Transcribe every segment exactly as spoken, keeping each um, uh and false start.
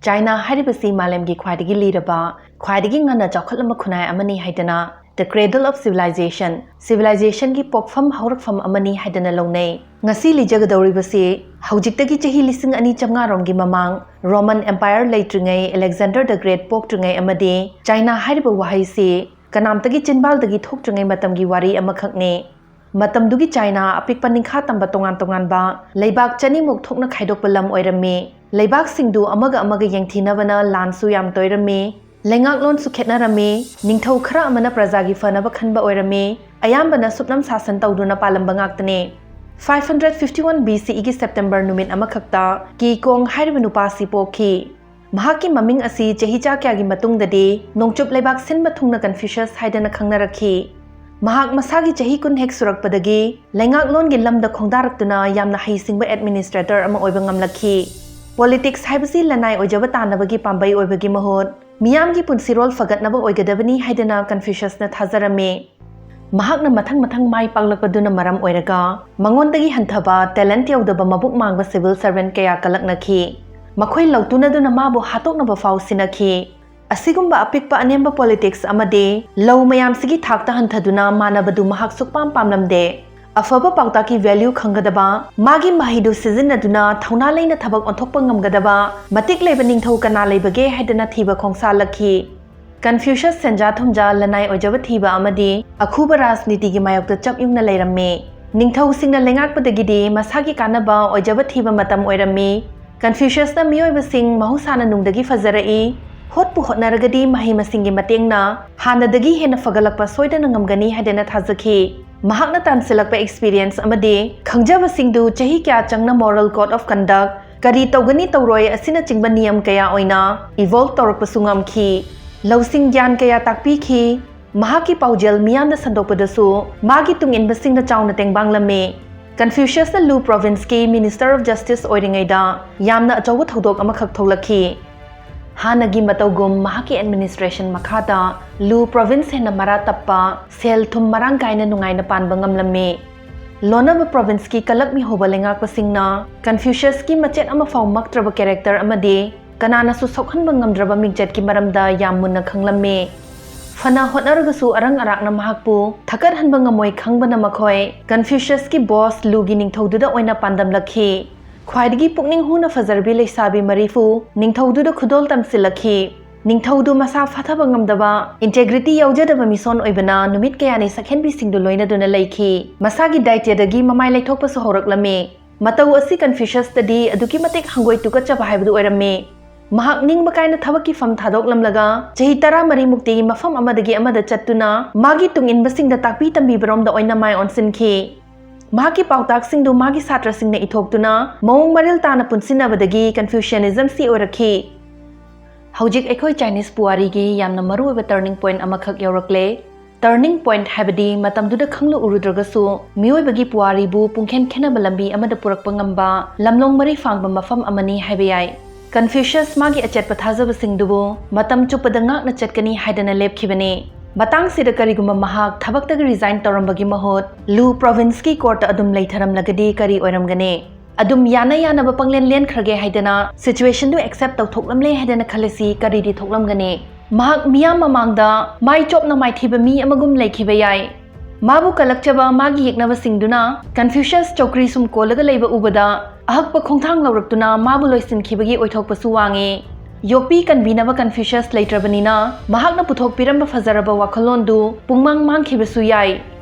China ꯍꯥꯏꯔꯤꯕꯁꯤ ꯃꯥꯂꯦꯝꯒꯤ ꯈ꯭ꯋꯥꯏꯗꯒꯤ ꯂꯤꯔꯕ, ꯈ꯭ꯋꯥꯏꯗꯒꯤ ꯉꯟꯅ ꯆꯥꯎꯈꯠꯂꯝꯕ ꯈꯨꯟꯅꯥꯏ ꯑꯃꯅꯤ ꯍꯥꯏꯗꯅ, The Cradle of Civilization, civilizationꯒꯤ ꯄꯣꯛꯐꯝ ꯍꯧꯔꯛꯐꯝ ꯑꯃꯅꯤ ꯍꯥꯏꯗꯅ ꯂꯧꯅꯩ꯫ ꯉꯁꯤ ꯂꯤꯖꯒꯗꯧꯔꯤꯕꯁꯤ ꯍꯧꯖꯤꯛꯇꯒꯤ ꯆꯍꯤ ꯂꯤꯁꯤꯡ ꯑꯅꯤ ꯆꯥꯝꯃꯉꯥ ꯔꯣꯝꯒꯤ ꯃꯃꯥꯡ Roman Empire ꯂꯩꯇ꯭ꯔꯤꯉꯩ, Alexander the Great ꯄꯣꯛꯇ꯭ꯔꯤꯉꯩ ꯑꯃꯗꯤ ꯆꯥꯏꯅꯥ ꯍꯥꯏꯔꯤꯕ ꯋꯥꯍꯩꯁꯤ ꯀꯅꯥꯝꯇꯒꯤ ꯆꯤꯟꯕꯥꯜꯗꯒꯤ ꯊꯣꯛꯇ꯭ꯔꯤꯉꯩ ꯃꯇꯝꯒꯤ ꯋꯥꯔꯤ ꯑꯃꯈꯛꯅꯤ꯫ ꯃꯇꯝꯗꯨꯒꯤ ꯆꯥꯏꯅꯥ ꯑꯄꯤꯛꯄ ꯅꯤꯡꯈꯥ ꯇꯝꯕ ꯇꯣꯉꯥꯟ ꯇꯣꯉꯥꯟꯕ ꯂꯩꯕꯥꯛ ꯆꯅꯤꯃꯨꯛ ꯊꯣꯛꯅ ꯈꯥꯏꯗꯣꯛꯄ ꯂꯝ ꯑꯣꯏꯔꯝꯃꯤ꯫ ꯂꯩꯕꯥꯛꯁꯤꯡꯗꯨ ꯑꯃꯒ ꯑꯃꯒ ꯌꯦꯡꯊꯤꯅꯕꯅ ꯂꯥꯟꯁꯨ ꯌꯥꯝ ꯇꯣꯏꯔꯝꯃꯤ꯫ ꯂꯩꯉꯥꯛꯂꯣꯟꯁꯨ ꯈꯦꯠꯅꯔꯝꯃꯤ꯫ ꯅꯤꯡꯊꯧ ꯈꯔ ꯑꯃꯅ ꯄ꯭ꯔꯖꯥꯒꯤ ꯐꯅꯕ ꯈꯟꯕ ꯑꯣꯏꯔꯝꯃꯤ꯫ ꯑꯌꯥꯝꯕꯅ ꯁꯨꯞꯅꯝ ꯁꯥꯁꯟ ꯇꯧꯗꯨꯅ ꯄꯥꯜꯂꯝꯕ ꯉꯥꯛꯇꯅꯤ꯫ Five hundred fifty one B C Eꯒꯤ September ꯅꯨꯃꯤꯠ ꯑꯃꯈꯛꯇ ꯀꯤ ꯀꯣꯡ ꯍꯥꯏꯔꯤꯕ ꯅꯨꯄꯥ ꯑꯁꯤ ꯄꯣꯛꯈꯤ꯫ ꯃꯍꯥꯛꯀꯤ ꯃꯃꯤꯡ ꯑꯁꯤ ꯆꯍꯤ ꯆꯥ ꯀꯌꯥꯒꯤ ꯃꯇꯨꯡꯗꯗꯤ ꯅꯣꯡꯆꯨꯞ ꯂꯩꯕꯥꯛ ꯁꯤꯟꯕ ꯊꯨꯡꯅ ꯀꯟꯐ꯭ꯌꯨꯁꯤꯌꯁ ꯍꯥꯏꯗꯅ ꯈꯪꯅꯔꯛꯈꯤ꯫ ꯃꯍꯥꯛ ꯃꯁꯥꯒꯤ ꯆꯍꯤ ꯀꯨꯟ ꯍꯦꯛ ꯁꯨꯔꯛꯄꯗꯒꯤ ꯂꯩꯉꯥꯛꯂꯣꯟꯒꯤ ꯂꯝꯗ ꯈꯣꯡꯗꯥꯔꯛꯇꯨꯅ ꯌꯥꯝꯅ ꯍꯩꯁꯤꯡꯕ ꯑꯦꯗꯃꯤꯅꯤꯁꯇ꯭ꯔꯦꯇꯔ ꯑꯃ ꯑꯣꯏꯕ ꯉꯝꯂꯛꯈꯤ꯫ ꯄꯣꯂꯤꯇꯤꯛꯁ ꯍꯥꯏꯕꯁꯤ ꯂꯅꯥꯏ ꯑꯣꯏꯖꯕ ꯇꯥꯟꯅꯕꯒꯤ ꯄꯥꯝꯕꯩ ꯑꯣꯏꯕꯒꯤ ꯃꯍꯨꯠ ꯃꯤꯌꯥꯝꯒꯤ ꯄꯨꯟꯁꯤꯔꯣꯜ ꯐꯒꯠꯅꯕ ꯑꯣꯏꯒꯗꯕꯅꯤ ꯍꯥꯏꯗꯅ ꯀꯟꯐ꯭ꯌꯨꯁꯤꯌꯁꯅ ꯊꯥꯖꯔꯝꯃꯤ꯫ ꯃꯍꯥꯛꯅ ꯃꯊꯪ ꯃꯊꯪ ꯃꯥꯏ ꯄꯥꯛꯂꯛꯄꯗꯨꯅ ꯃꯔꯝ ꯑꯣꯏꯔꯒ ꯃꯉꯣꯟꯗꯒꯤ ꯍꯟꯊꯕ, ꯇꯦꯂꯦꯟꯠ ꯌꯧꯗꯕ ꯃꯕꯨꯛ ꯃꯥꯡꯕ ꯁꯤꯚꯤꯜ ꯁꯔꯚꯦꯟꯠ ꯀꯌꯥ ꯀꯂꯛꯅꯈꯤ꯫ ꯃꯈꯣꯏ ꯂꯧꯇꯨꯅꯗꯨꯅ ꯃꯥꯕꯨ ꯍꯥꯠꯇꯣꯛꯅꯕ ꯐꯥꯎ ꯁꯤꯟꯅꯈꯤ꯫ ꯑꯁꯤꯒꯨꯝꯕ ꯑꯄꯤꯛꯄ ꯑꯅꯦꯝꯕ ꯄꯣꯂꯤꯇꯤꯛꯁ ꯑꯃꯗꯤ ꯂꯧ ꯃꯌꯥꯝꯁꯤꯒꯤ ꯊꯥꯛꯇ ꯍꯟꯊꯗꯨꯅ ꯃꯥꯟꯅꯕꯗꯨ ꯃꯍꯥꯛ ꯁꯨꯛꯄꯥꯝ ꯄꯥꯝꯂꯝꯗꯦ꯫ ꯑꯐꯕ ꯄꯥꯎꯇꯥꯛꯀꯤ ꯚꯦꯂ꯭ꯌꯨ ꯈꯪꯒꯗꯕ, ꯃꯥꯒꯤ ꯃꯍꯩꯗꯨ ꯁꯤꯖꯤꯟꯅꯗꯨꯅ ꯊꯧꯅꯥ ꯂꯩꯅ ꯊꯕꯛ ꯑꯣꯟꯊꯣꯛꯄ ꯉꯝꯒꯗꯕ ꯃꯇꯤꯛ ꯂꯩꯕ ꯅꯤꯡꯊꯧ ꯀꯅꯥ ꯂꯩꯕꯒꯦ ꯍꯥꯏꯗꯅ ꯊꯤꯕ ꯈꯣꯡꯁꯥꯜꯂꯛꯈꯤ꯫ ꯀꯟꯐ꯭ꯌꯨꯁꯤꯌꯁ ꯁꯦꯟꯖꯥ ꯊꯨꯝꯖꯥ, ꯂꯅꯥꯏ ꯑꯣꯏꯖꯕ ꯊꯤꯕ ꯑꯃꯗꯤ ꯑꯈꯨꯕ ꯔꯥꯖꯅꯤꯇꯤꯒꯤ ꯃꯥꯌꯣꯛꯇ ꯆꯞ ꯌꯨꯡꯅ ꯂꯩꯔꯝꯃꯤ꯫ ꯅꯤꯡꯊꯧꯁꯤꯡꯅ ꯂꯩꯉꯥꯛꯄꯗꯒꯤꯗꯤ ꯃꯁꯥꯒꯤ ꯀꯥꯟꯅꯕ ꯑꯣꯏꯖꯕ ꯊꯤꯕ ꯃꯇꯝ ꯑꯣꯏꯔꯝꯃꯤ꯫ ꯀꯟꯐ꯭ꯌꯨꯁꯤꯌꯁꯅ ꯃꯤꯑꯣꯏꯕꯁꯤꯡ ꯃꯍꯧꯁꯥꯅ ꯅꯨꯡꯗꯒꯤ ꯐꯖꯔꯛꯏ, ꯍꯣꯠꯄꯨ ꯍꯣꯠꯅꯔꯒꯗꯤ ꯃꯍꯩ ꯃꯁꯤꯡꯒꯤ ꯃꯇꯦꯡꯅ ꯍꯥꯟꯅꯗꯒꯤ ꯍꯦꯟꯅ ꯐꯒꯠꯂꯛꯄ ꯁꯣꯏꯗꯅ ꯉꯝꯒꯅꯤ ꯍꯥꯏꯗꯅ ꯊꯥꯖꯈꯤ꯫ ꯃꯍꯥꯛꯅ ꯇꯥꯟꯁꯤꯜꯂꯛꯄ ꯑꯦꯛꯁꯄꯤꯔꯤꯌꯦꯟꯁ ꯑꯃꯗꯤ ꯈꯪꯖꯕꯁꯤꯡꯗꯨ ꯆꯍꯤ ꯀꯌꯥ ꯆꯪꯅ ꯃꯣꯔꯦꯜ ꯀꯣꯗ ꯑꯣꯐ ꯀꯟꯗꯛ, ꯀꯔꯤ ꯇꯧꯒꯅꯤ ꯇꯧꯔꯣꯏ ꯑꯁꯤꯅꯆꯤꯡꯕ ꯅꯤꯌꯝ ꯀꯌꯥ ꯑꯣꯏꯅ ꯏꯚꯣꯜꯕ ꯇꯧꯔꯛꯄꯁꯨ ꯉꯝꯈꯤ꯫ ꯂꯧꯁꯤꯡ ꯒ꯭ꯌꯥꯟ ꯀꯌꯥ ꯇꯥꯛꯄꯤꯈꯤ꯫ ꯃꯍꯥꯛꯀꯤ ꯄꯥꯎꯖꯦꯜ ꯃꯤꯌꯥꯝꯗ ꯁꯟꯗꯣꯛꯄꯗꯁꯨ ꯃꯥꯒꯤ ꯇꯨꯡ ꯏꯟꯕꯁꯤꯡꯅ ꯆꯥꯎꯅ ꯇꯦꯡꯕꯥꯡꯂꯝꯃꯤ꯫ ꯀꯟꯐ꯭ꯌꯨꯁꯤꯌꯁꯅ ꯂꯨ ꯄ꯭ꯔꯣꯚꯤꯟꯁꯀꯤ ꯃꯤꯅꯤꯁꯇꯔ ꯑꯣꯐ ꯖꯁꯇꯤꯁ ꯑꯣꯏꯔꯤꯉꯩꯗ ꯌꯥꯝꯅ ꯑꯆꯧꯕ ꯊꯧꯗꯣꯛ ꯑꯃꯈꯛ ꯊꯣꯛꯂꯛꯈꯤ꯫ ꯍꯥꯟꯅꯒꯤ ꯃꯇꯧꯒꯨꯝ ꯃꯍꯥꯛꯀꯤ ꯑꯦꯗꯃꯤꯅꯤꯁꯇ꯭ꯔꯦꯁꯟ ꯃꯈꯥꯗ ꯂꯨ ꯄ꯭ꯔꯣꯚꯤꯟꯁ ꯍꯦꯟꯅ ꯃꯔꯥ ꯇꯞꯄ, ꯁꯦꯜ ꯊꯨꯝ ꯃꯔꯥꯡ ꯀꯥꯏꯅ ꯅꯨꯡꯉꯥꯏꯅ ꯄꯥꯟꯕ ꯉꯝꯂꯝꯃꯤ꯫ ꯂꯣꯟꯅꯕ ꯄ꯭ꯔꯣꯚꯤꯟꯁꯀꯤ ꯀꯂꯛ ꯃꯤꯍꯧꯕ ꯂꯩꯉꯥꯛꯄꯁꯤꯡꯅ ꯀꯟꯐ꯭ꯌꯨꯁꯤꯌꯁꯀꯤ ꯃꯆꯦꯠ ꯑꯃꯐꯥꯎ ꯃꯛꯇ꯭ꯔꯕ ꯀꯦꯔꯦꯛꯇꯔ ꯑꯃꯗꯤ ꯀꯅꯥꯅꯁꯨ ꯁꯣꯛꯍꯟꯕ ꯉꯝꯗ꯭ꯔꯕ ꯃꯤꯡꯆꯠꯀꯤ ꯃꯔꯝꯗ ꯌꯥꯝ ꯃꯨꯟꯅ ꯈꯪꯂꯝꯃꯤ꯫ ꯐꯅ ꯍꯣꯠꯅꯔꯒꯁꯨ ꯑꯔꯪ ꯑꯔꯥꯛꯅ ꯃꯍꯥꯛꯄꯨ ꯊꯀꯠꯍꯟꯕ ꯉꯝꯃꯣꯏ ꯈꯪꯕꯅ ꯃꯈꯣꯏ ꯀꯟꯐ꯭ꯌꯨꯁꯤꯌꯁꯀꯤ ꯕꯣꯁ ꯂꯨꯒꯤ ꯅꯤꯡꯊꯧꯗꯨꯗ ꯑꯣꯏꯅ ꯄꯥꯟꯗꯝꯂꯛꯈꯤ꯫ ꯈ꯭ꯋꯥꯏꯗꯒꯤ ꯄꯨꯛꯅꯤꯡ ꯍꯨꯅ ꯐꯖꯔꯕꯤ ꯂꯩꯁꯥꯕꯤ ꯃꯔꯤꯐꯨ ꯅꯤꯡꯊꯧꯗꯨꯗ ꯈꯨꯗꯣꯜ ꯇꯝꯁꯤꯜꯂꯛꯈꯤ꯫ ꯅꯤꯡꯊꯧꯗꯨ ꯃꯁꯥ ꯐꯥꯊꯕ ꯉꯝꯗꯕ, ꯏꯟꯇꯦꯒ꯭ꯔꯤꯇꯤ ꯌꯥꯎꯖꯗꯕ ꯃꯤꯁꯣꯟ ꯑꯣꯏꯕꯅ ꯅꯨꯃꯤꯠ ꯀꯌꯥꯅꯤ ꯁꯛꯍꯦꯟꯕꯤꯁꯤꯡꯗꯨ ꯂꯣꯏꯅꯗꯨꯅ ꯂꯩꯈꯤ꯫ ꯃꯁꯥꯒꯤ ꯗꯥꯏꯇ꯭ꯌꯗꯒꯤ ꯃꯃꯥꯏ ꯂꯩꯊꯣꯛꯄꯁꯨ ꯍꯧꯔꯛꯂꯝꯃꯤ꯫ ꯃꯇꯧ ꯑꯁꯤ ꯀꯟꯐ꯭ꯌꯨꯁꯤꯌꯁꯇꯗꯤ ꯑꯗꯨꯛꯀꯤ ꯃꯇꯤꯛ ꯍꯪꯒꯣꯏ ꯇꯨꯀꯠꯆꯕ ꯍꯥꯏꯕꯗꯨ ꯑꯣꯏꯔꯝꯃꯤ꯫ ꯃꯍꯥꯛ ꯅꯤꯡꯕ ꯀꯥꯏꯅ ꯊꯕꯛꯀꯤ ꯐꯝ ꯊꯥꯗꯣꯛꯂꯝꯂꯒ ꯆꯍꯤ ꯇꯔꯥꯃꯔꯤꯃꯨꯛꯇꯤ ꯃꯐꯝ ꯑꯃꯗꯒꯤ ꯑꯃꯗ ꯆꯠꯇꯨꯅ ꯃꯥꯒꯤ ꯇꯨꯡ ꯏꯟꯕꯁꯤꯡꯗ ꯇꯥꯛꯄꯤ ꯇꯝꯕꯤꯕꯔꯣꯝꯗ ꯑꯣꯏꯅ ꯃꯥꯏ ꯑꯣꯟꯁꯤꯟꯈꯤ꯫ ꯃꯍꯥꯛꯀꯤ ꯄꯥꯎꯇꯥꯛꯁꯤꯡꯗꯨ ꯃꯥꯒꯤ ꯁꯥꯇ꯭ꯔꯁꯤꯡꯅ ꯏꯊꯣꯛꯇꯨꯅ ꯃꯑꯣꯡ ꯃꯔꯤꯜ ꯇꯥꯅ ꯄꯨꯟꯁꯤꯟꯅꯕꯗꯒꯤ ꯀꯟꯐ꯭ꯌꯨꯁꯤꯌꯥꯅꯤꯖꯝꯁꯤ ꯑꯣꯏꯔꯛꯈꯤ꯫ ꯍꯧꯖꯤꯛ ꯑꯩꯈꯣꯏ ꯆꯥꯏꯅꯤꯁ ꯄꯨꯋꯥꯔꯤꯒꯤ ꯌꯥꯝꯅ ꯃꯔꯨꯑꯣꯏꯕ ꯇꯔꯅꯤꯡ ꯄꯣꯏꯟꯠ ꯑꯃꯈꯛ ꯌꯧꯔꯛꯂꯦ꯫ ꯇꯔꯅꯤꯡ ꯄꯣꯏꯟꯠ ꯍꯥꯏꯕꯗꯤ ꯃꯇꯝꯗꯨꯗ ꯈꯪꯂꯨ ꯎꯔꯨꯗ꯭ꯔꯒꯁꯨ ꯃꯤꯑꯣꯏꯕꯒꯤ ꯄꯨꯋꯥꯔꯤꯕꯨ ꯄꯨꯡꯈꯦꯟ ꯈꯦꯟꯅꯕ ꯂꯝꯕꯤ ꯑꯃꯗ ꯄꯨꯔꯛꯄ ꯉꯝꯕ ꯂꯝꯂꯣꯡ ꯃꯔꯤ ꯐꯥꯡꯕ ꯃꯐꯝ ꯑꯃꯅꯤ ꯍꯥꯏꯕ ꯌꯥꯏ꯫ ꯀꯟꯐ꯭ꯌꯨꯁꯤꯌꯁ ꯃꯥꯒꯤ ꯑꯆꯦꯠꯄ ꯊꯥꯖꯕꯁꯤꯡꯗꯨꯕꯨ ꯃꯇꯝ ꯆꯨꯞꯄꯗ ꯉꯥꯛꯅ ꯆꯠꯀꯅꯤ ꯍꯥꯏꯗꯅ ꯂꯦꯞꯈꯤꯕꯅꯤ꯫ ꯃꯇꯥꯡꯁꯤꯗ ꯀꯔꯤꯒꯨꯝꯕ ꯃꯍꯥꯛ ꯊꯕꯛꯇꯒꯤ ꯔꯤꯖꯥꯏꯟ ꯇꯧꯔꯝꯕꯒꯤ ꯃꯍꯨꯠ ꯂꯨ ꯄ꯭ꯔꯣꯚꯤꯟꯁꯀꯤ ꯀꯣꯔꯠꯇ ꯑꯗꯨꯝ ꯂꯩꯊꯔꯝꯂꯒꯗꯤ ꯀꯔꯤ ꯑꯣꯏꯔꯝꯒꯅꯤ? ꯑꯗꯨꯝ ꯌꯥꯅ ꯌꯥꯅꯕ ꯄꯪꯂꯦꯟ ꯂꯦꯟꯈ꯭ꯔꯒꯦ ꯍꯥꯏꯗꯅ ꯁꯤꯆꯨꯋꯦꯁꯟꯗꯨ ꯑꯦꯛꯁꯦꯞ ꯇꯧꯊꯣꯛꯂꯝꯂꯦ ꯍꯥꯏꯗꯅ ꯈꯜꯂꯁꯤ, ꯀꯔꯤꯗꯤ ꯊꯣꯛꯂꯝꯒꯅꯤ? ꯃꯍꯥꯛ ꯃꯤꯌꯥꯝ ꯃꯃꯥꯡꯗ ꯃꯥꯏ ꯆꯣꯞꯅ ꯃꯥꯏꯊꯤꯕ ꯃꯤ ꯑꯃꯒꯨꯝ ꯂꯩꯈꯤꯕ ꯌꯥꯏ꯫ ꯃꯥꯕꯨ ꯀꯜꯂꯛꯆꯕ ꯃꯥꯒꯤ ꯌꯦꯛꯅꯕꯁꯤꯡꯗꯨꯅ ꯀꯟꯐ꯭ꯌꯨꯁꯤꯌꯁ ꯆꯧꯀ꯭ꯔꯤ ꯁꯨꯝ ꯀꯣꯜꯂꯒ ꯂꯩꯕ ꯎꯕꯗ ꯑꯍꯛꯄ ꯈꯣꯡꯊꯥꯡ ꯂꯧꯔꯛꯇꯨꯅ ꯃꯥꯕꯨ ꯂꯣꯏꯁꯤꯟꯈꯤꯕꯒꯤ ꯑꯣꯏꯊꯣꯛꯄꯁꯨ ꯋꯥꯡꯉꯤ꯫ ꯌꯣꯛꯄꯤ ꯀꯟꯕꯤꯅꯕ ꯀꯟꯐ꯭ꯌꯨꯁꯤꯌꯁ ꯂꯩꯇ꯭ꯔꯕꯅꯤꯅ ꯃꯍꯥꯛꯅ ꯄꯨꯊꯣꯛꯄꯤꯔꯝꯕ ꯐꯖꯔꯕ ꯋꯥꯈꯜꯂꯣꯟꯗꯨ ꯄꯨꯡꯃꯥꯡ ꯃꯥꯡꯈꯤꯕꯁꯨ ꯌꯥꯏ꯫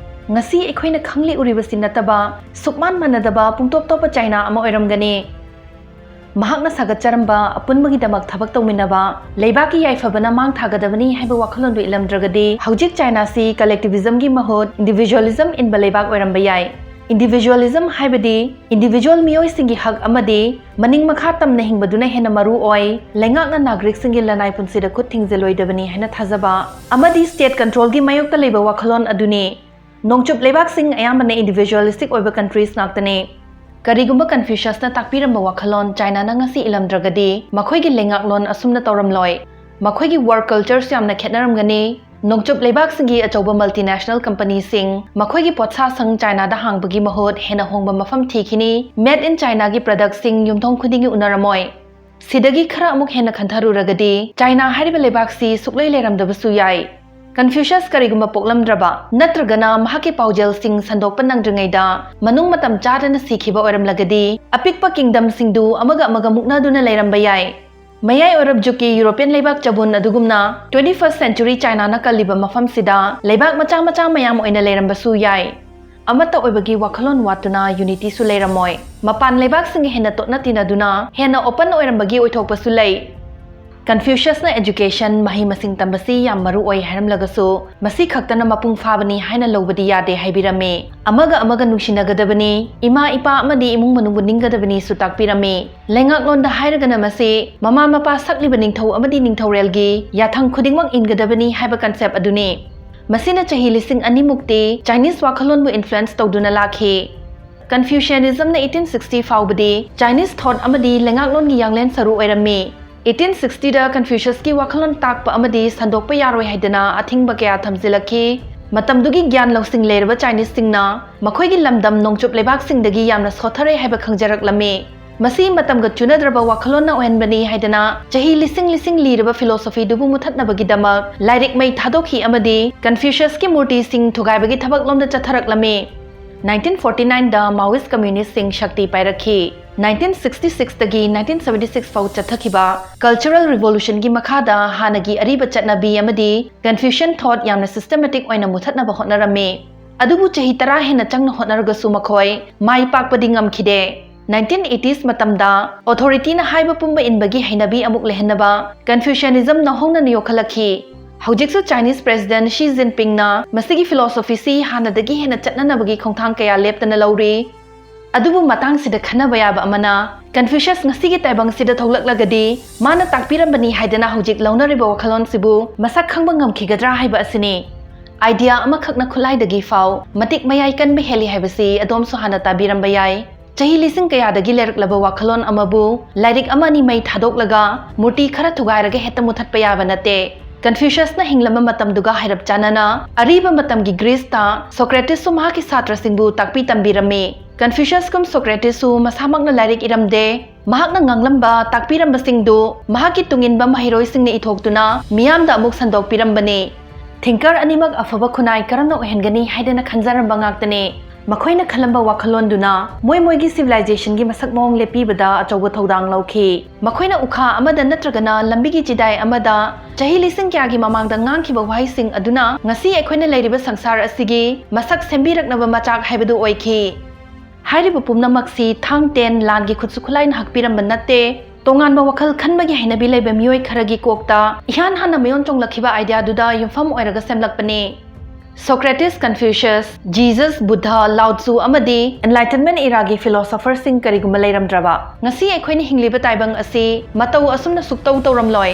ꯉꯁꯤ ꯑꯩꯈꯣꯏꯅ ꯈꯪꯂꯤ ꯎꯔꯤꯕꯁꯤ ꯅꯠꯇꯕ ꯁꯨꯛꯃꯥꯟ ꯃꯥꯟꯅꯗꯕ ꯄꯨꯡꯇꯣꯞ ꯇꯣꯞꯄ ꯆꯥꯏꯅꯥ ꯑꯃ ꯑꯣꯏꯔꯝꯒꯅꯤ꯫ ꯃꯍꯥꯛꯅ ꯁꯥꯒꯠꯆꯔꯝꯕ ꯑꯄꯨꯟꯕꯒꯤꯗꯃꯛ ꯊꯕꯛ ꯇꯧꯃꯤꯟꯅꯕ, ꯂꯩꯕꯥꯛꯀꯤ ꯌꯥꯏꯐꯕꯅ ꯃꯥꯡ ꯊꯥꯒꯗꯕꯅꯤ ꯍꯥꯏꯕ ꯋꯥꯈꯜꯂꯣꯟꯗꯨ ꯏꯜꯂꯝꯗ꯭ꯔꯒꯗꯤ ꯍꯧꯖꯤꯛ ꯆꯥꯏꯅꯥꯁꯤ ꯀꯂꯦꯛꯇꯤꯚꯤꯖꯝꯒꯤ ꯃꯍꯨꯠ ꯏꯟꯗꯤꯚꯤꯖꯨꯋꯦꯂꯤꯖꯝ ꯏꯟꯕ ꯂꯩꯕꯥꯛ ꯑꯣꯏꯔꯝꯕ ꯌꯥꯏ꯫ ꯏꯟꯗꯤꯚꯤꯖꯨꯋꯦꯂꯤꯖꯝ ꯍꯥꯏꯕꯗꯤ ꯏꯟꯗꯤꯚꯤꯖꯨꯋꯦꯜ ꯃꯤꯑꯣꯏꯁꯤꯡꯒꯤ ꯍꯛ ꯑꯃꯗꯤ ꯃꯅꯤꯡ ꯃꯈꯥ ꯇꯝꯅ ꯍꯤꯡꯕꯗꯨꯅ ꯍꯦꯟꯅ ꯃꯔꯨ ꯑꯣꯏ, ꯂꯩꯉꯥꯛꯅ ꯅꯥꯒꯔꯤꯛꯁꯤꯡꯒꯤ ꯂꯅꯥꯏ ꯄꯨꯟꯁꯤꯗ ꯈꯨꯠ ꯊꯤꯡꯖꯤꯜꯂꯣꯏꯗꯕꯅꯤ ꯍꯥꯏꯅ ꯊꯥꯖꯕ ꯑꯃꯗꯤ ꯁ꯭ꯇꯦꯠ ꯀꯟꯇ꯭ꯔꯣꯜꯒꯤ ꯃꯥꯌꯣꯛꯇ ꯂꯩꯕ ꯋꯥꯈꯜꯂꯣꯟ ꯑꯗꯨꯅꯤ꯫ ꯅꯣꯡꯆꯨꯞ ꯂꯩꯕꯥꯛꯁꯤꯡ ꯑꯌꯥꯝꯕꯅ ꯏꯟꯗꯤꯚꯤꯖꯨꯋꯦꯂꯤꯁꯇꯤꯛ ꯑꯣꯏꯕ ꯀꯟꯇ꯭ꯔꯤꯁ ꯉꯥꯛꯇꯅꯤ꯫ ꯀꯔꯤꯒꯨꯝꯕ ꯀꯟꯐ꯭ꯌꯨꯁꯤꯌꯁꯅ ꯇꯥꯛꯄꯤꯔꯝꯕ ꯋꯥꯈꯜꯂꯣꯟ ꯆꯥꯏꯅꯥꯅ ꯉꯁꯤ ꯏꯜꯂꯝꯗ꯭ꯔꯒꯗꯤ ꯃꯈꯣꯏꯒꯤ ꯂꯩꯉꯥꯛꯂꯣꯟ ꯑꯁꯨꯝꯅ ꯇꯧꯔꯝꯂꯣꯏ꯫ ꯃꯈꯣꯏꯒꯤ ꯋꯥꯔꯛ ꯀꯜꯆꯔꯁꯨ ꯌꯥꯝꯅ ꯈꯦꯠꯅꯔꯝꯒꯅꯤ꯫ ꯅꯣꯡꯆꯨꯞ ꯂꯩꯕꯥꯛꯁꯤꯡꯒꯤ ꯑꯆꯧꯕ ꯃꯜꯇꯤꯅꯦꯁꯅꯦꯜ ꯀꯝꯄꯅꯤꯁꯤꯡ ꯃꯈꯣꯏꯒꯤ ꯄꯣꯠꯁꯥꯁꯪ ꯆꯥꯏꯅꯥꯗ ꯍꯥꯡꯕꯒꯤ ꯃꯍꯨꯠ ꯍꯦꯟꯅ ꯍꯣꯡꯕ ꯃꯐꯝ ꯊꯤꯈꯤꯅꯤ꯫ ꯃꯦꯗ ꯏꯟ ꯆꯥꯏꯅꯥꯒꯤ ꯄ꯭ꯔꯗꯛꯁꯤꯡ ꯌꯨꯝꯊꯣꯡ ꯈꯨꯗꯤꯡꯒꯤ ꯎꯅꯔꯝꯃꯣꯏ꯫ ꯁꯤꯗꯒꯤ ꯈꯔ ꯑꯃꯨꯛ ꯍꯦꯟꯅ ꯈꯟꯊꯔꯨꯔꯒꯗꯤ, ꯆꯥꯏꯅꯥ ꯍꯥꯏꯔꯤꯕ ꯂꯩꯕꯥꯛꯁꯤ ꯁꯨꯛꯂꯩ ꯂꯩꯔꯝꯗꯕꯁꯨ ꯌꯥꯏ꯫ ꯀꯟꯐ꯭ꯌꯨꯁꯁ ꯀꯔꯤꯒꯨꯝꯕ ꯄꯣꯛꯂꯝꯗ꯭ꯔꯕ ꯅꯠꯇ꯭ꯔꯒꯅ ꯃꯍꯥꯛꯀꯤ ꯄꯥꯎꯖꯦꯜꯁꯤꯡ ꯁꯟꯗꯣꯛꯄ ꯅꯪꯗ꯭ꯔꯤꯉꯩꯗ ꯃꯅꯨꯡ ꯃꯇꯝ ꯆꯥꯗꯅ ꯁꯤꯈꯤꯕ ꯑꯣꯏꯔꯝꯂꯒꯗꯤ, ꯑꯄꯤꯛꯄ ꯀꯤꯡꯗꯝꯁꯤꯡꯗꯨ ꯑꯃꯒ ꯑꯃꯒ ꯃꯨꯛꯅꯗꯨꯅ ꯂꯩꯔꯝꯕ ꯌꯥꯏ꯫ ꯃꯌꯥꯏ ꯑꯣꯏꯔꯞ ꯖꯨꯒꯀꯤ ꯌꯨꯔꯣꯄꯤꯌꯟ ꯂꯩꯕꯥꯛ ꯆꯕꯨꯟ ꯑꯗꯨꯒꯨꯝꯅ twenty first century ꯆꯥꯏꯅꯥꯅ ꯀꯜꯂꯤꯕ ꯃꯐꯝꯁꯤꯗ ꯂꯩꯕꯥꯛ ꯃꯆꯥ ꯃꯆꯥ ꯃꯌꯥꯝ ꯑꯣꯏꯅ ꯂꯩꯔꯝꯕꯁꯨ ꯌꯥꯏ꯫ ꯑꯃꯠꯇ ꯑꯣꯏꯕꯒꯤ ꯋꯥꯈꯜꯂꯣꯟ ꯋꯥꯠꯇꯨꯅ ꯌꯨꯅꯤꯇꯤꯁꯨ ꯂꯩꯔꯝꯃꯣꯏ꯫ ꯃꯄꯥꯟ ꯂꯩꯕꯥꯛꯁꯤꯡꯒ ꯍꯦꯟꯅ ꯇꯣꯠꯅ ꯇꯤꯟꯅꯗꯨꯅ ꯍꯦꯟꯅ ꯑꯣꯄꯟ ꯑꯣꯏꯔꯝꯕꯒꯤ ꯑꯣꯏꯊꯣꯛꯄꯁꯨ ꯂꯩ꯫ ꯀꯟꯐ꯭ꯌꯨꯁꯁꯅ ꯑꯦꯖꯨꯀꯦꯁꯟ, ꯃꯍꯩ ꯃꯁꯤꯡ ꯇꯝꯕꯁꯤ ꯌꯥꯝ ꯃꯔꯨ ꯑꯣꯏ ꯍꯥꯏꯔꯝꯂꯒꯁꯨ, ꯃꯁꯤ ꯈꯛꯇꯅ ꯃꯄꯨꯡ ꯐꯥꯕꯅꯤ ꯍꯥꯏꯅ ꯂꯧꯕꯗꯤ ꯌꯥꯗꯦ ꯍꯥꯏꯕꯤꯔꯝꯃꯤ꯫ ꯑꯃꯒ ꯑꯃꯒ ꯅꯨꯡꯁꯤꯅꯒꯗꯕꯅꯤ, ꯏꯃꯥ ꯏꯄꯥ ꯑꯃꯗꯤ ꯏꯃꯨꯡ ꯃꯅꯨꯡꯕꯨ ꯅꯤꯡꯒꯗꯕꯅꯤꯁꯨ ꯇꯥꯛꯄꯤꯔꯝꯃꯤ꯫ ꯂꯩꯉꯥꯛꯂꯣꯟꯗ ꯍꯥꯏꯔꯒꯅ ꯃꯁꯤ ꯃꯃꯥ ꯃꯄꯥ ꯁꯛꯂꯤꯕ ꯅꯤꯡꯊꯧ ꯑꯃꯗꯤ ꯅꯤꯡꯊꯧꯔꯦꯜꯒꯤ ꯌꯥꯊꯪ ꯈꯨꯗꯤꯡꯃꯛ ꯏꯟꯒꯗꯕꯅꯤ ꯍꯥꯏꯕ ꯀꯟꯁꯦꯞ ꯑꯗꯨꯅꯤ꯫ ꯃꯁꯤꯅ ꯆꯍꯤ ꯂꯤꯁꯤꯡ ꯑꯅꯤꯃꯨꯛꯇꯤ ꯆꯥꯏꯅꯤꯁ ꯋꯥꯈꯜꯂꯣꯟꯕꯨ ꯏꯟꯐ꯭ꯂꯨꯌꯦꯟꯁ ꯇꯧꯗꯨꯅ ꯂꯥꯛꯈꯤ꯫ ꯀꯟꯐ꯭ꯌꯨꯁꯤꯌꯥꯅꯤꯖꯝꯅ eighteen sixty ꯐꯥꯎꯕꯗꯤ ꯆꯥꯏꯅꯤꯁ ꯊꯣꯠ ꯑꯃꯗꯤ ꯂꯩꯉꯥꯛꯂꯣꯟꯒꯤ ꯌꯥꯡꯂꯦꯟ ꯁꯔꯨ ꯑꯣꯏꯔꯝꯃꯤ꯫ eighteen sixty ꯗ ꯀꯟꯐ꯭ꯌꯨꯁꯁꯀꯤ ꯋꯥꯈꯜꯂꯣꯟ ꯇꯥꯛꯄ ꯑꯃꯗꯤ ꯁꯟꯗꯣꯛꯄ ꯌꯥꯔꯣꯏ ꯍꯥꯏꯗꯅ ꯑꯊꯤꯡꯕ ꯀꯌꯥ ꯊꯝꯖꯤꯜꯂꯛꯈꯤ꯫ ꯃꯇꯝꯗꯨꯒꯤ ꯒ꯭ꯌꯥꯟ ꯂꯧꯁꯤꯡ ꯂꯩꯔꯕ ꯆꯥꯏꯅꯤꯁꯁꯤꯡꯅ ꯃꯈꯣꯏꯒꯤ ꯂꯝꯗꯝ ꯅꯣꯡꯆꯨꯞ ꯂꯩꯕꯥꯛꯁꯤꯡꯗꯒꯤ ꯌꯥꯝꯅ ꯁꯣꯠꯊꯔꯦ ꯍꯥꯏꯕ ꯈꯪꯖꯔꯛꯂꯝꯃꯤ꯫ ꯃꯁꯤ ꯃꯇꯝꯒ ꯆꯨꯅꯗ꯭ꯔꯕ ꯋꯥꯈꯜꯂꯣꯟꯅ ꯑꯣꯏꯍꯟꯕꯅꯤ ꯍꯥꯏꯗꯅ ꯆꯍꯤ ꯂꯤꯁꯤꯡ ꯂꯤꯁꯤꯡ ꯂꯤꯔꯕ ꯐꯤꯂꯣꯁꯣꯐꯤꯗꯨꯕꯨ ꯃꯨꯊꯠꯅꯕꯒꯤꯗꯃꯛ ꯂꯥꯏꯔꯤꯛ ꯃꯩ ꯊꯥꯗꯣꯛꯈꯤ ꯑꯃꯗꯤ ꯀꯟꯐ꯭ꯌꯨꯁꯁꯀꯤ ꯃꯨꯔꯇꯤꯁꯤꯡ ꯊꯨꯒꯥꯏꯕꯒꯤ ꯊꯕꯛꯂꯣꯝꯗ ꯆꯠꯊꯔꯛꯂꯝꯃꯤ꯫ nineteen forty nine ꯗ Maoist communist ꯁꯤꯡ ꯁꯛꯇꯤ ꯄꯥꯏꯔꯛꯈꯤ꯫ nineteen sixty six ꯇꯒꯤ nineteen seventy six ꯐꯥꯎ ꯆꯠꯊꯈꯤꯕ Cultural Revolution ꯒꯤ ꯃꯈꯥꯗ ꯍꯥꯟꯅꯒꯤ ꯑꯔꯤꯕ ꯆꯠꯅꯕꯤ ꯑꯃꯗꯤ Confucian thought ꯌꯥꯝꯅ systematic ꯑꯣꯏꯅ ꯃꯨꯊꯠꯅꯕ ꯍꯣꯠꯅꯔꯝꯃꯤ꯫ ꯑꯗꯨꯕꯨ ꯆꯍꯤ ꯇꯔꯥ ꯍꯦꯟꯅ ꯆꯪꯅ ꯍꯣꯠꯅꯔꯒꯁꯨ ꯃꯈꯣꯏ ꯃꯥꯏ ꯄꯥꯛꯄꯗꯤ ꯉꯝꯈꯤꯗꯦ꯫ nineteen eighties ꯃꯇꯝꯗ authority ꯅ ꯍꯥꯏꯕ ꯄꯨꯝꯕ ꯏꯟꯕꯒꯤ ꯍꯩꯅꯕꯤ ꯑꯃꯨꯛ ꯂꯩꯍꯟꯅꯕ Confucianism ꯅꯧꯍꯧꯅ ꯌꯣꯛꯈꯠꯂꯛꯈꯤ꯫ ꯍꯧꯖꯤꯛꯁꯨ Chinese President Xi Jinping ꯅ ꯃꯁꯤꯒꯤ philosophy ꯁꯤ ꯍꯥꯟꯅꯗꯒꯤ ꯍꯦꯟꯅ ꯆꯠꯅꯅꯕꯒꯤ ꯈꯣꯡꯊꯥꯡ ꯀꯌꯥ ꯂꯦꯞꯇꯅ ꯂꯧꯔꯤ꯫ ꯑꯗꯨꯕꯨ ꯃꯇꯥꯡꯁꯤꯗ ꯈꯟꯅꯕ ꯌꯥꯕ ꯑꯃꯅ, Confucius ꯉꯁꯤꯒꯤ ꯇꯥꯏꯕꯪꯁꯤꯗ ꯊꯣꯛꯂꯛꯂꯒꯗꯤ ꯃꯥꯅ ꯇꯥꯛꯄꯤꯔꯝꯕꯅꯤ ꯍꯥꯏꯗꯅ ꯍꯧꯖꯤꯛ ꯂꯧꯅꯔꯤꯕ ꯋꯥꯈꯜꯂꯣꯟꯁꯤꯕꯨ ꯃꯁꯛ ꯈꯪꯕ ꯉꯝꯈꯤꯒꯗ꯭ꯔꯥ ꯍꯥꯏꯕ ꯑꯁꯤꯅꯤ꯫ Idea ꯑꯃꯈꯛꯅ ꯈꯨꯠꯂꯥꯏꯗꯒꯤ ꯐꯥꯎ ꯃꯇꯤꯛ ꯃꯌꯥꯏ ꯀꯟꯕ ꯍꯦꯜꯂꯤ ꯍꯥꯏꯕꯁꯤ ꯑꯗꯣꯝꯁꯨ ꯍꯥꯟꯅ ꯇꯥꯕꯤꯔꯝꯕ ꯌꯥꯏ꯫ ꯆꯍꯤ ꯂꯤꯁꯤꯡ ꯀꯌꯥꯗꯒꯤ ꯂꯩꯔꯛꯂꯕ ꯋꯥꯈꯜꯂꯣꯟ ꯑꯃꯕꯨ ꯂꯥꯏꯔꯤꯛ ꯑꯃ ꯑꯅꯤ ꯃꯩ ꯊꯥꯗꯣꯛꯂꯒ ꯃꯨꯔꯇꯤ ꯈꯔ ꯊꯨꯒꯥꯏꯔꯒ ꯍꯦꯛꯇ ꯃꯨꯊꯠꯄ ꯌꯥꯕ ꯅꯠꯇꯦ꯫ ꯀꯟꯐ꯭ꯌꯨꯁꯁꯅ ꯍꯤꯡꯂꯝꯕ ꯃꯇꯝꯗꯨꯒ ꯍꯥꯏꯔꯞ ꯆꯥꯟꯅꯅ, ꯑꯔꯤꯕ ꯃꯇꯝꯒꯤ ꯒ꯭ꯔꯤꯁꯇ ꯁꯣꯀ꯭ꯔꯦꯇꯤꯁꯁꯨ ꯃꯍꯥꯛꯀꯤ ꯁꯥꯇ꯭ꯔꯁꯤꯡꯕꯨ ꯇꯥꯛꯄꯤ ꯇꯝꯕꯤꯔꯝꯃꯤ꯫ ꯀꯟꯐ꯭ꯌꯨꯁꯁꯀꯨꯝ ꯁꯣꯀ꯭ꯔꯦꯇꯤꯁꯁꯨ ꯃꯁꯥꯃꯛꯅ ꯂꯥꯏꯔꯤꯛ ꯏꯔꯝꯗꯦ꯫ ꯃꯍꯥꯛꯅ ꯉꯥꯡꯂꯝꯕ, ꯇꯥꯛꯄꯤꯔꯝꯕꯁꯤꯡꯗꯨ ꯃꯍꯥꯛꯀꯤ ꯇꯨꯡꯏꯟꯕ ꯃꯍꯩꯔꯣꯏꯁꯤꯡꯅ ꯏꯊꯣꯛꯇꯨꯅ ꯃꯤꯌꯥꯝꯗ ꯑꯃꯨꯛ ꯁꯟꯗꯣꯛꯄꯤꯔꯝꯕꯅꯤ꯫ ꯊꯤꯡꯀꯔ ꯑꯅꯤꯃꯛ ꯑꯐꯕ ꯈꯨꯟꯅꯥꯏ ꯀꯔꯝꯅ ꯑꯣꯏꯍꯟꯒꯅꯤ ꯍꯥꯏꯗꯅ ꯈꯟꯖꯔꯝꯕ ꯉꯥꯛꯇꯅꯤ꯫ ꯃꯈꯣꯏꯅ ꯈꯜꯂꯝꯕ ꯋꯥꯈꯜꯂꯣꯟꯗꯨꯅ ꯃꯣꯏ ꯃꯣꯏꯒꯤ ꯁꯤꯚꯤꯂꯥꯏꯖꯦꯁꯟꯒꯤ ꯃꯁꯛ ꯃꯑꯣꯡ ꯂꯦꯞꯄꯤꯕꯗ ꯑꯆꯧꯕ ꯊꯧꯗꯥꯡ ꯂꯧꯈꯤ꯫ ꯃꯈꯣꯏꯅ ꯎꯈꯥ ꯑꯃꯗ ꯅꯠꯇ꯭ꯔꯒꯅ ꯂꯝꯕꯤꯒꯤ ꯆꯤꯗꯥꯏ ꯑꯃꯗ ꯆꯍꯤ ꯂꯤꯁꯤꯡ ꯀꯌꯥꯒꯤ ꯃꯃꯥꯡꯗ ꯉꯥꯡꯈꯤꯕ ꯋꯥꯍꯩꯁꯤꯡ ꯑꯗꯨꯅ ꯉꯁꯤ ꯑꯩꯈꯣꯏꯅ ꯂꯩꯔꯤꯕ ꯁꯪꯁꯥꯔ ꯑꯁꯤꯒꯤ ꯃꯁꯛ ꯁꯦꯝꯕꯤꯔꯛꯅꯕ ꯃꯆꯥꯛ ꯍꯥꯏꯕꯗꯨ ꯑꯣꯏꯈꯤ꯫ ꯍꯥꯏꯔꯤꯕ ꯄꯨꯝꯅꯃꯛꯁꯤ ꯊꯥꯡ ꯇꯦꯟ ꯂꯥꯟꯒꯤ ꯈꯨꯠꯁꯨ ꯈꯨꯠꯂꯥꯏꯅ ꯍꯛꯄꯤꯔꯝꯕ ꯅꯠꯇꯦ꯫ ꯇꯣꯉꯥꯟꯕ ꯋꯥꯈꯜ ꯈꯟꯕꯒꯤ ꯍꯩꯅꯕꯤ ꯂꯩꯕ ꯃꯤꯑꯣꯏ ꯈꯔꯒꯤ ꯀꯣꯛꯇ ꯏꯍꯥꯟ ꯍꯥꯟꯅ ꯃꯌꯣꯟ ꯆꯣꯡꯂꯛꯈꯤꯕ ꯑꯥꯏꯗꯤꯌꯥꯗꯨꯗ ꯌꯨꯝꯐꯝ ꯑꯣꯏꯔꯒ ꯁꯦꯝꯂꯛꯄꯅꯤ꯫ ꯁꯣꯀ꯭ꯔꯦꯇꯤꯁ, ꯀꯟꯐ꯭ꯌꯨꯁꯤꯌꯁ, ꯖꯤꯖꯁ, ꯕꯨꯙ, ꯂꯥꯎ ꯇ꯭ꯖꯨ ꯑꯃꯗꯤ ꯑꯦꯟꯂꯥꯏꯇꯟꯃꯦꯟ ꯏꯔꯥꯒꯤ ꯐꯤꯂꯣꯁꯣꯐꯔꯁꯤꯡ ꯀꯔꯤꯒꯨꯝꯕ ꯂꯩꯔꯝꯗ꯭ꯔꯕ, ꯉꯁꯤ ꯑꯩꯈꯣꯏꯅ ꯍꯤꯡꯂꯤꯕ ꯇꯥꯏꯕꯪ ꯑꯁꯤ ꯃꯇꯧ ꯑꯁꯨꯝꯅ ꯁꯨꯛꯇꯧ ꯇꯧꯔꯝꯂꯣꯏ꯫